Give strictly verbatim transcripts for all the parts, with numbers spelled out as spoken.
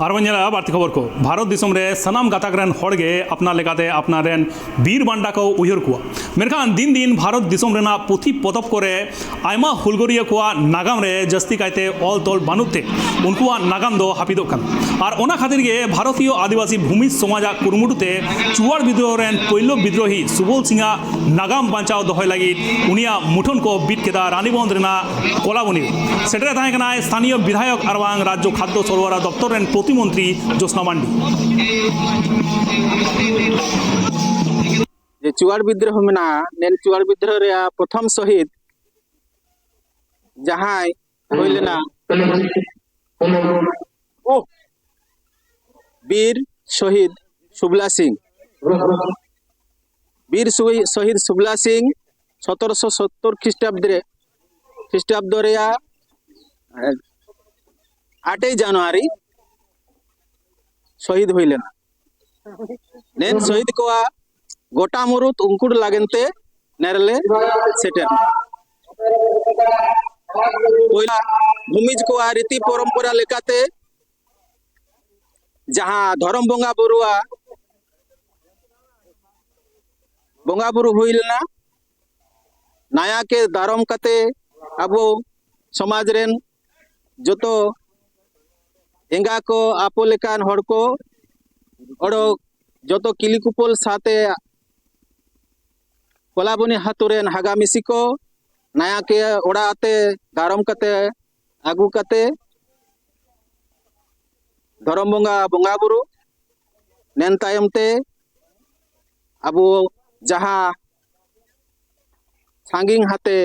ᱟᱨᱵᱚᱱ ᱧᱮᱞᱟ ᱵᱟᱹᱲᱛᱤ ᱠᱷᱚᱵᱚᱨ ᱠᱚ᱾ ᱵᱷᱟᱨᱚᱛ ᱫᱤᱥᱚᱢ ᱨᱮ ᱥᱟᱱᱟᱢ ᱜᱟᱛᱟᱠ ᱨᱮᱱ ᱦᱚᱲ ᱜᱮ ᱟᱯᱱᱟᱨ ᱞᱮᱠᱟᱛᱮ ᱟᱯᱱᱟᱨ ᱨᱮᱱ ᱵᱤᱨ ᱵᱟᱱᱴᱟ ᱠᱚ ᱩᱭᱦᱟᱹᱨ ᱠᱚᱣᱟ᱾ ᱢᱮᱱᱠᱷᱟᱱ ᱫᱤᱱ ᱫᱤᱱ ᱵᱷᱟᱨᱚᱛ ᱫᱤᱥᱚᱢ ᱨᱮᱱᱟᱜ ᱯᱩᱛᱷᱤ ᱯᱚᱛᱚᱵ ᱠᱚᱨᱮ ᱟᱭᱢᱟ ᱦᱩᱞᱜᱟᱹᱨᱤᱭᱟᱹ ᱠᱚᱣᱟᱜ ᱱᱟᱜᱟᱢ ᱨᱮ ᱡᱟᱹᱥᱛᱤ ᱠᱟᱭᱛᱮ ᱚᱞ ᱛᱚᱞ ᱵᱟᱹᱱᱩᱜ ᱛᱮ ᱩᱱᱠᱩᱣᱟᱜ ᱱᱟᱜᱟᱢ ᱫᱚ ᱦᱟᱹᱯᱤᱫᱚᱜ ᱠᱟᱱᱟ᱾ ᱟᱨ ᱚᱱᱟ ᱠᱷᱟᱹᱛᱤᱨ ᱜᱮ ᱵᱷᱟᱨᱚᱛᱤᱭᱚ ᱟᱹᱫᱤᱵᱟᱹᱥᱤ ᱵᱷᱩᱢᱤᱡᱽ ᱥᱚᱢᱟᱡᱟᱜ ᱠᱩᱨᱩᱢᱩᱴᱩ ᱛᱮ ᱪᱩᱣᱟᱲ ᱵᱤᱫᱽᱨᱳᱦᱚ ᱨᱮᱱ ᱯᱳᱭᱞᱳ ᱵᱤᱫᱽᱨᱳᱦᱤ ᱥᱩᱵᱚᱞ ᱥᱤᱝᱟᱜ ᱱᱟᱜᱟᱢ ᱵᱟᱧᱪᱟᱣ ᱫᱚᱦᱚᱭ ᱞᱟᱹᱜᱤᱫ ᱩᱱᱤᱭᱟᱜ ᱢᱩᱴᱷᱟᱹᱱ ᱠᱚ ᱵᱤᱫ ᱠᱮᱫᱟ ᱨᱟᱱᱤᱵᱚᱱᱫᱷ ᱨᱮᱱᱟᱜ ᱠᱚᱞᱟᱵᱚᱱᱤ ᱨᱮ᱾ ᱥᱮᱴᱮᱨ ᱛᱟᱦᱮᱸ ᱠᱟᱱᱟᱭ ᱥᱛᱷᱟᱱᱤᱭᱚ ᱵᱤᱫᱷᱟᱭᱚᱠ ᱟᱨ ᱵᱟᱝ ᱨᱟᱡᱽᱡᱚ ᱠᱷᱟᱫᱽᱫᱚ ᱥᱚᱨᱵᱚᱨᱟᱦ ᱫᱚᱯᱛᱚᱨ ᱨᱮᱱ ᱯᱨᱚᱛᱤᱢᱚᱱᱛᱨᱤ ᱡᱳᱥᱱᱟ ᱢᱟᱱᱰᱤ᱾ ᱡᱮ ᱪᱩᱣᱟᱲ ᱵᱤᱫᱽᱨᱳᱦᱚ ᱢᱮᱱᱟᱜᱼᱟ, ᱱᱮᱱ ᱪᱩᱣᱟᱲ ᱵᱤᱫᱽᱨᱳᱦᱚ ᱨᱮᱭᱟᱜ ᱯᱨᱚᱛᱷᱚᱢ ᱥᱚᱦᱤᱫ ᱡᱟᱦᱟᱸᱭ ᱦᱩᱭ ᱞᱮᱱᱟ, ᱵᱤᱨ ᱥᱚᱦᱤᱫ ᱥᱩᱵᱞᱟ ᱥᱤᱝ᱾ ᱵᱤᱨ ᱥᱩᱭ-, ᱥᱚᱦᱤᱫ ᱥᱩᱵᱞᱟ ᱥᱤᱝ ᱥᱚᱛᱨᱚᱥᱚ ᱥᱚᱛᱛᱚᱨ ᱠᱷᱨᱤᱥᱴᱟᱵᱫ ᱨᱮ, ᱠᱷᱨᱤᱥᱴᱟᱵᱫᱚ ᱨᱮᱭᱟᱜ ᱟᱴᱮᱭ ᱡᱟᱱᱩᱣᱟᱨᱤ ᱥᱚᱦᱤᱫ ᱦᱩᱭ ᱞᱮᱱᱟ᱾ ᱱᱮᱱ ᱥᱚᱦᱤᱫ ᱠᱚᱣᱟᱜ ᱜᱚᱴᱟ ᱢᱩᱨᱩᱫ ᱩᱱᱠᱩ ᱞᱟᱹᱜᱤᱫ ᱛᱮ ᱱᱮᱨᱞᱮ ᱥᱮᱴᱮᱨ᱾ ᱯᱳᱭᱞᱟ ᱵᱷᱩᱢᱤᱡᱽ ᱠᱚᱣᱟᱜ ᱨᱤᱛᱤ ᱯᱚᱨᱚᱢᱯᱚᱨᱟ ᱞᱮᱠᱟᱛᱮ ᱡᱟᱦᱟᱸ ᱫᱷᱚᱨᱚᱢ ᱵᱚᱸᱜᱟ ᱵᱩᱨᱩᱣᱟᱜ ᱵᱚᱸᱜᱟ ᱵᱩᱨᱩ ᱦᱩᱭ ᱞᱮᱱᱟ᱾ ᱱᱟᱭᱟᱠᱮ ᱫᱟᱨᱚᱢ ᱠᱟᱛᱮ ᱟᱵᱚ ᱥᱚᱢᱟᱡᱽ ᱨᱮᱱ ᱡᱚᱛᱚ ᱮᱸᱜᱟ ᱠᱚ, ᱟᱯᱚ ᱞᱮᱠᱟᱱ ᱦᱚᱲ ᱠᱚ ᱚᱰᱚᱠ, ᱡᱚᱛᱚ ᱠᱤᱞᱤ ᱠᱩᱯᱚᱞ ᱥᱟᱶᱛᱮ ᱠᱚᱞᱟᱵᱚᱱᱤ ᱟᱹᱛᱩ ᱨᱮᱱ ᱦᱟᱜᱟ ᱢᱤᱥᱤ ᱠᱚ ᱱᱟᱭᱟᱠᱮ ᱚᱲᱟᱜ ᱛᱮ ᱫᱟᱨᱚᱢ ᱠᱟᱛᱮ ᱟᱹᱜᱩ ᱠᱟᱛᱮ ᱫᱷᱚᱨᱚᱢ ᱵᱚᱸᱜᱟ ᱵᱚᱸᱜᱟ ᱵᱩᱨᱩ ᱱᱮᱱ ᱛᱟᱭᱚᱢ ᱛᱮ ᱟᱵᱚ ᱡᱟᱦᱟᱸ ᱥᱟᱺᱜᱤᱧ ᱦᱟᱛᱮ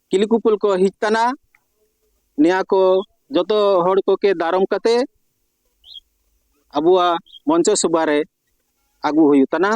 ᱠᱤᱞᱤ ᱠᱩᱯᱩᱞ ᱠᱚ ᱦᱤᱡ ᱠᱟᱱᱟ, ᱱᱤᱭᱟ ᱠᱚ ᱡᱚᱛᱚ ᱦᱚᱲ ᱠᱚᱠᱮ ᱫᱟᱨᱚᱢ ᱠᱟᱛᱮ ᱟᱵᱚᱣᱟᱜ ᱢᱚᱧᱪᱚ ᱥᱚᱵᱷᱟ ᱨᱮ ᱟᱹᱜᱩ ᱦᱩᱭᱩᱜ ᱠᱟᱱᱟ᱾